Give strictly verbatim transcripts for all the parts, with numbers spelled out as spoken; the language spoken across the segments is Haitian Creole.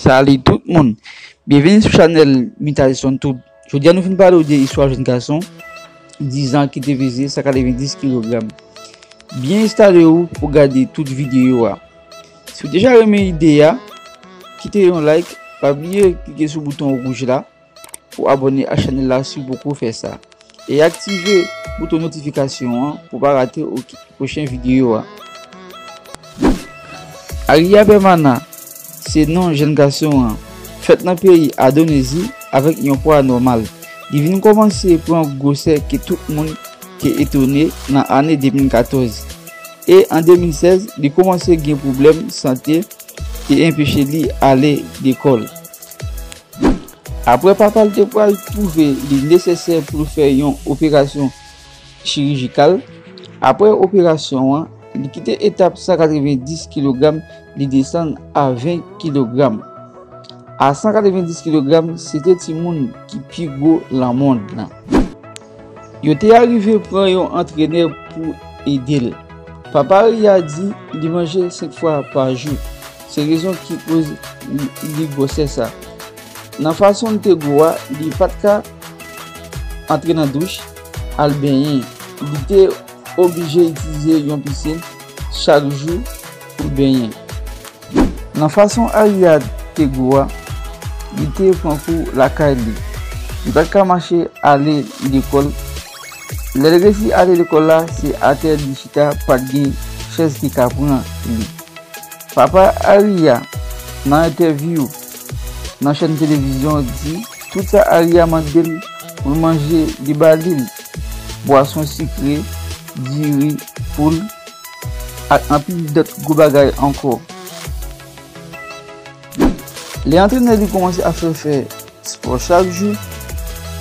Salut tout moun. Byenveni sou chanèl Mitalison Tout. Jodi a nou vin pale w de istwa jèn gason diz an ki te peze san katrevenndis kilogram. Byen enstale w pou gade tout videyo a. Si w deja renmen ide a, kite yon like, pa bliye klike sou bouton wouj la pou abòne a chanèl la si w poko fè sa. E aktive bouton notifikasyon an pou pa rate okenn pwochen videyo a. Aria Permana se non jèn gason an. Fèt nan peyi Endonezi avèk yon pwa nòmal. Li vin kòmanse pran gwosè ke tout moun te etone nan ane de mil katòz. E an de mil sèz, li kòmanse gen pwoblèm sante ki enpeche li ale lekòl. Apre papa l te pral twouve li nesesè pou l fè yon operasyon chirijikal, apre operasyon an, li kite etap san katrevenndis kilogram, li desann a ven kilogram. A san katrevenndis kilogram, se te timoun ki pi gwo nan mond lan. Yo te arive pran yon antrenè pou ede l. Papa Aria di li manje senk fwa pa jou. Se rezon ki koz li, li gwosè sa. Nan fason l te gwo a, li pa t ka antre nan douch, al benyen. Li te oblije itilize yon pisin chak jou pou l benyen. Nan fason Aria te gwo a, li te pran kou lakay li. Li pa t ka mache ale lekòl. Lè l resi ale lekòl la, se atè li chita, pa t gen chèz ki ka pran li. Papa Aria, nan entèvyou nan chèn televizyon, di tout sa Aria mande l pou l manje, li ba li l. Bwason sikre, diri, poul, ak anpil dòt gwo bagay ankò. Lè antrenè li kòmanse ap fè l fè spò chak jou,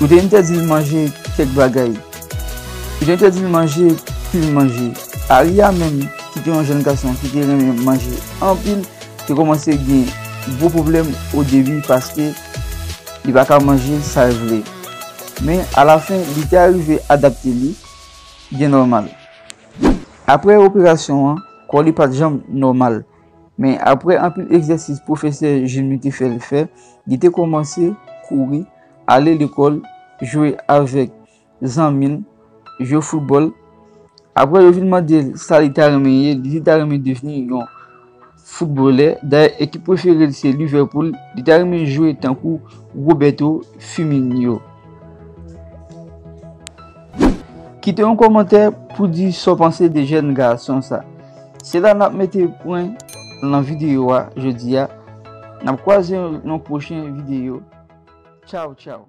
yo te entèdi l manje kèk bagay. Yo te entèdi l manje pil manje. Aria menm, ki te yon jèn gason ki te renmen manje anpil, te kòmanse gen gwo pwoblèm o debi paske li pa ka manje sa l vle. Men, alafen, li te arive adapte li byen nòmal. Apre operasyon an, kò li pa t janm nòmal. Men, apre anpil egzèsis pwofesè Jimmy te fè l fè, li te kòmanse kouri, ale lekòl, jwe avèk zanmi l, jwe foutbòl. Apre yo vin mande l sa li ta renmen ye, li di li ta renmen devni yon foutbolè. Dayè, ekip prefere l se Liverpool. Li ta renmen jwe tankou Roberto Firmino. Kite yon kòmantè pou di sa w panse de jèn gason sa. Se la n ap mete pwen nan videyo a jodi a. N ap kwaze nan yon pwochen videyo. Tchaw, tchaw.